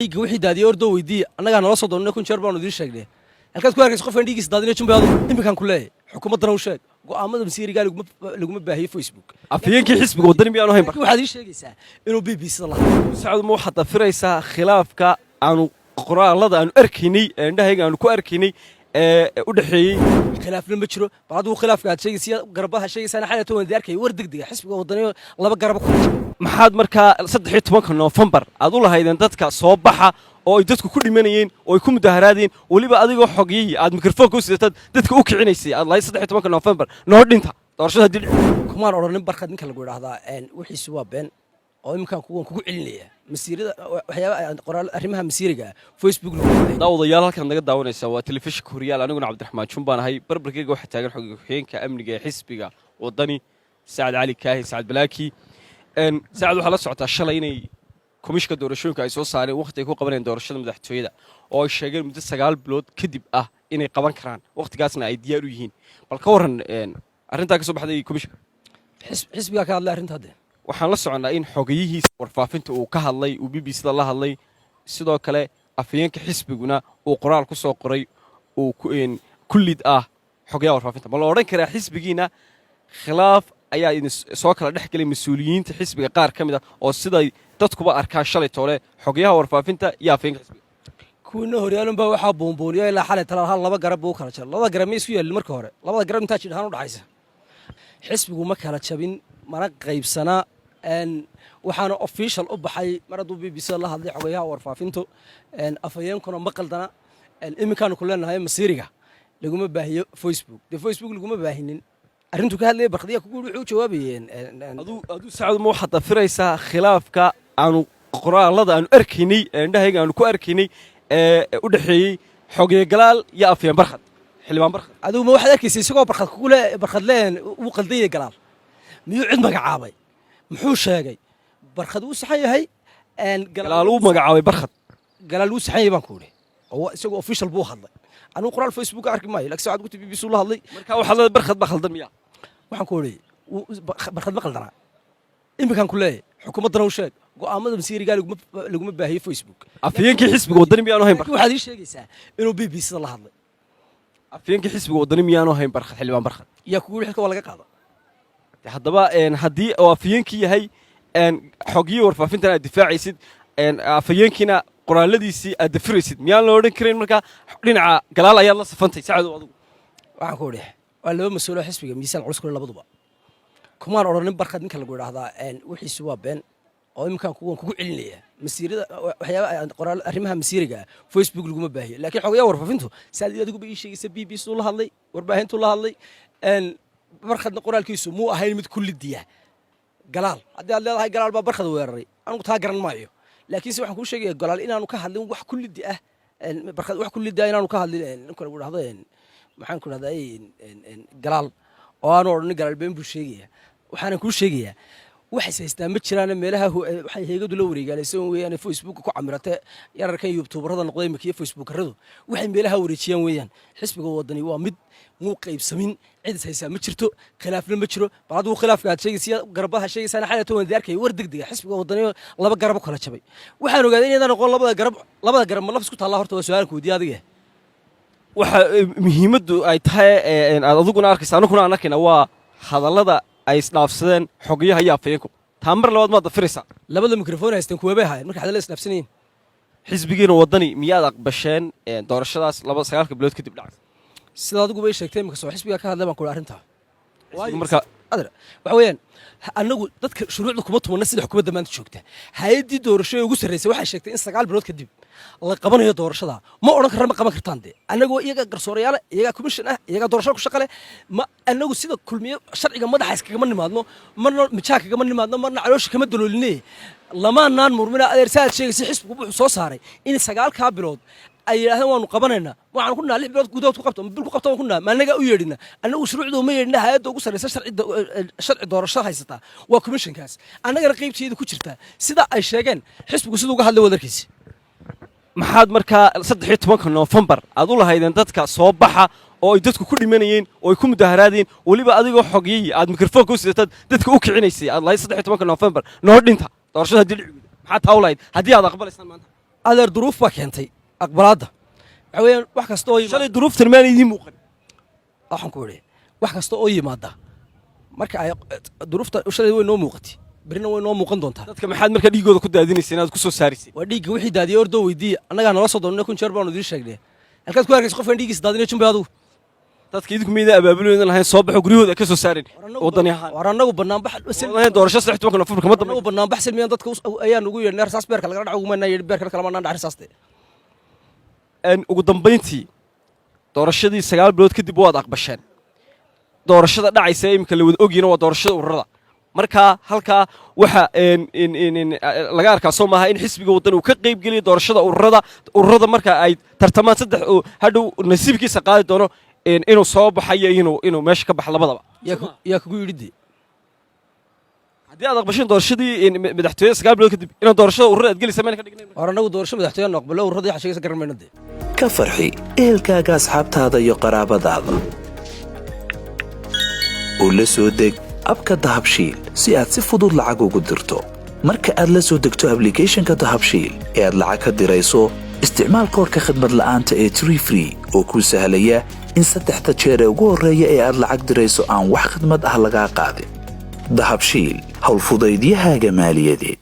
Dhiigga wixii daadiyey ordoo weydiiya. Annagaa nala soo doonay, 1000 jeer baanu idiin sheegnay. Halkaad ku arkaysa qofkan dhiiggiisa daadinaya jumbay adu iminkaan ku leeyahay, xukuumaddana u sheeg, go'aamada masiirigaa laguma baahiyo Facebook. Afhayeenkii xisbiga Waddani miyaanu hayn? Laakiin waxaad ii sheegaysaa inuu BBC da lahaa. Sacad, ma waxaad dafiraysaa khilaafka aanu qoraalada aanu arkaynay ee indhahayga aanu ku arkaynay ee u dhexeeyey? Khilaafna ma jiro. Bal adigu khilaafka aad sheegaysa, garabaha sheegaysaana, xalay waan arkay war degdega, xisbiga Waddaniyo laba garaba ku jira. Maxaad markaa 13-ka Noofembar aad u lahaydeen dadka soo baxa, oo ay dadku ku dhimanayeen oo ay ku mudaharaadeen, weliba adigoo xogyihii aad mikrofoonka u sidataad dadka u kicinaysay, aad lahayd 13-ka Noofembar noo dhinta doorashada haddii Kumaan odhanin. Barkad ninka lagu idhaahdaa wixiisu waa been, oo iminkaan kuwan kugu celinaya masiirada, waxyaaba qoraal arrimaha masiiriga ah Facebook lagu baahiyo. Daawadayaal, halkaad naga daawanaysaa waa telefishinka Horyaal. Aniguna Cabdiraxmaan Jun baan ahay. Barbarkeyga waxaa taagan xoga ku-xigeenka amniga ee xisbiga Waddani, Sacad Cali Kaahin, Sacad Balaaki. Sacad, waxaa la socotaa shalay inay komishinka doorashooyinka ay soo saareen wakhti ay ku qabanayeen doorashada madaxtooyada, oo ay sheegeen muddo 9 bilood kadib ah inay qaban karaan, wakhtigaasna ay diyaar u yihiin. Bal ka warran arrintaa ka soo baxday komishinka? Xisbigaa ka hadlay arrinta hadde. Waxaan la soconnaa in xogayihiisa warfaafinta uu ka hadlay, uu BBC da la hadlay. Sidoo kale afhayeenka xisbiguna uu qoraal ku soo qoray uu ku lid ah xogayaha warfaafinta. Ma la odhan karaa xisbigiina khilaaf ayaa idin soo kala dhex gelay mas-uuliyiinta xisbiga qaar ka mid ah, oo siday dadkuba arkaan shalay toole xogayaha warfaafinta iyo afhayeenka xisbiga? Kuwiina Horyaalun baa waxaa buunbuuniyo ilaa xalay talaal hal laba garab buu u kala jabay. Labada garab ma isku yeelin marka hore? Labada garab intaa jidh ahaan u dhaxaysa xisbigu ma kala jabin, mana qaybsana. Waxaana official u baxay mar hadduu BBC la hadlay xogayaha warfaafintu, afhayeenkuna ma qaldana. Iminkaanu ku leenahay masiiriga laguma baahiyo Facebook. Dee Facebook laguma baahinin arrintuu ka hadlayay. Barkhadiya kugu wuxuu u jawaabayeen. Aduu Sacad, ma waxaad dafiraysaa khilaafka aanu qoraalada aanu arkaynay ee indhahayga aanu ku arkaynay ee u dhexeeyey xogeeye Galaal iyo afyeen Barkhad, xildhibaan Barkhad? Adigu ma waxaad arkaysa isagoo Barkhad kugule Barkhad leen wuu qaldan yahay Galaal? Miyuu cid magacaabay? Muxuu sheegay? Barkhad wuu saxan yahay. Galaal uu magacaabay Barkhad. Galaal wuu saxan yahay baan ku idhi, oo isagoo official buu hadlay. Anigu qoraal Facebook arki maayo, laakiin saacad gudti BBC la hadlay. Marka waxaad leedahay Barkhad baa khaldan miya? Waxaan ku idhi Barkhad ma qaldanaa. Iminkaan ku leeyahay, xukuumaddana u sheeg, go'aamada masiirigaa laguma baahiyo Facebook. Afhayeenkii xisbiga Waddani miyaanu hayn? Laakiin waxaad ii sheegaysaa inuu BBC da la hadlay. Afhayeenkii xisbiga Waddani miyaanu hayn Barkhad, xildhibaan Barkhad? Yaa kugu yidhi xilka waa laga qaada? Haddaba haddii oo afhayeenkii yahay, xogiyii warfaafintan aad difaacaysid, afhayeenkiina qoraalladiisii aad dafiraysid, miyaan la odhan karayn markaa dhinaca Galaal ayaad la safantay, Sacadow, adigu? Waxaan ku idhi waa laba mas-uuloo xisbiga miisaan culus kule labaduba. Kumaan odhanin. Barkhad ninka lagu idhaahdaa wixiisu waa been, oo iminkaan kuwan kugu celinaya masiirada, waxyaaba qoraal arrimaha masiiriga ah Facebook laguma baahiyo. Laakiin xogayaha warfaafintu, saad adiguba ii sheegaysa, BBC la hadlay, warbaahintu la hadlay. Barkhadna qoraalkiisu muu ahayn mid kullidiya Galaal. Haddii aad leedahay Galaal baa Barkhad weeraray, anigu taa garan maayo. Laakiinse waxaan kuu sheegaya Galaal inaanu ka hadlin wax kullidi ah Barkhad, wax kullidi ah inaanu ka hadlin ninka lagu dhahdo, maxaan ku dhahdaa, Galaal, oo aanu odhanin Galaal been buu sheegaya. Waxaanan kuu sheegayaa waxays haystaa ma jiraan. Meelaha waxay heegadu la wareegaalaysan weeyaan Facebook ku camirate yararkan youtuberada noqday imika iyo Facebookaradu waxay meelaha wareejiyaan weeyaan. Xisbiga Waddani waa mid, muu qaybsamin, cid is haysaa ma jirto, khilaafna ma jiro. Bal adigu khilaafka aad sheegaysa, garabaha sheegaysaana, xalay waan arkay war degdega, xisbiga Waddani laba garab u kala jabay. Waxaan ogaaday inaydaan noqon labada garab. Labada garab ma laf isku taallaa? Horta waa su-aalka weydiiya adiga. Waxa muhiimaddu ay tahay aad adiguna arkaysa, anuguna aan arkayna, waa hadallada ay isdhaafsadeen xogayaha iyo afhayeenku. Taa mar labaad maad dafiraysaa? Labada mikrofon haysteen kuwabay haayeen markay hadalla isdhaafsanayeen? Xisbigiina Waddani miyaad aqbasheen doorashadaas laba 9-ka bilood kadib dhacay? Sida adigu bay sheegtay imika, soo xisbigaa ka hadlay baan ku arrintaa. Marka adeer, waxa weeyaan annagu dadka shuruucda kuma tumanna sida xukuumadda maanta joogta. Hay-addii doorasho ee ugu sarreysay waxay sheegtay in 9 bilood kadib la qabanayo doorashada. Ma odhan karna ma qaban kartaan. Dee annagu iyaga garsoorayaale, iyagaa commission ah, iyagaa doorashada ku shaqale. Ma annagu sida Kulmiye sharciga madaxa iskagama nimaadno, marna mijaa kagama nimaadno, marna caloosha kama dalooline, lamaanaan murmina. Adeer, saaad sheegaysa xisbigu wuxuu soo saaray in 9-kaa bilood ay yidhahdeen waanu qabanaynaa. Waxaan ku nahaa 6 bilood gudahood ku qabto, bil ku qabto waan ku nahaa. Ma annagaa u yeedhina? Annagu shuruucda uma yeedhina. Hay-adda ugu sarreysa sharci doorasho haysataa waa commissionkaas, annagana qaybteeda ku jirtaa. Sida ay sheegeen xisbigu siduu uga hadlay wadarkiisi. Maxaad markaa 13-ka Noofembar aad u lahaydeen dadka soo baxa, oo ay dadku ku dhimanayeen oo ay ku mudaharaadeen, weliba adigoo xogiyihii aad mikrofoonka u sidataad dadka u kicinaysay, aad lahayd 13-ka Noofembar noo dhinta doorashada haddii dhici weydo? Maxaad taa u lahayd haddii aad aqbalaysaan maanta? Adeer, duruuf baa keentay aqbalaadda. Waxa weeyaan, wax kasta oo Shalay duruuftan maana idiin muuqan. Waxaan ku idhi, wax kasta oo yimaada marka ay duruufta shalay way noo muuqatay, berrina way noo muuqan doontaa. Dadka maxaad markaa dhiigooda ku daadinaysa inaad ku soo saaraysay? Waa dhiigga wixii daadiyey ordoo weydiiya. Annagaa nala soo doonay, 1000 jeer baanu idiin sheegnay. Halkaad ku arkaysa qofkan dhiiggiisa daadinaya, Jumbay, adigu? Dadka idinku miydaan abaabulaydan lahayn soo baxo, guryahooda ka soo saareen waddani ahaan? War annagu banaanbax Lahayn doorasho 13-ka Nofembar kama dambe? Annagu banaanbax silmiyaan dadka ayaan ugu yeedhnay. Rasaas beerka lagala dhaco ugumanaa yeedhin, beerka kalama naan dhac rasaasta. Ugu dambayntii, doorashadii 9 bilood kadib waad aqbasheen. Doorashada dhacaysa ee iminka la wada ogyina waa doorashada ururada. Markaa halkaa waxa laga arkaa, soo maaha, in xisbiga Waddan uu ka qayb geliyo doorashada ururada? Ururada marka ay tartamaan saddex oo hadhow nasiibkiisa qaadi doono inuu soo baxayo, inuu meesha ka baxo, labadaba. Yaa kugu yidhi dee? Haddii aad aqbasheen doorashadii madaxtooyada 9 bilood kadib, inaad doorashada ururada aad gelaysa mayna ka dhignayn? War annagu doorasho madaxtooyaha aqbalo, ururada waxa sheegaysa garan mayno dee. Ka farxi ehelkaaga, asxaabtaada iyo qaraabadaada oo la soo deg app-ka Dahabshiil si aad si fudud lacag ugu dirto. Marka aad la soo degto application-ka Dahabshiil ee aad lacag ka dirayso, isticmaal koodhka khadmad la'aanta ee Tree Free oo kuu sahlaya in saddexda jeer ee ugu horreeya ee aad lacag dirayso aan wax khidmad ah lagaa qaadin. Dahabshiil, howlfudaydiyahaaga maaliyadeed.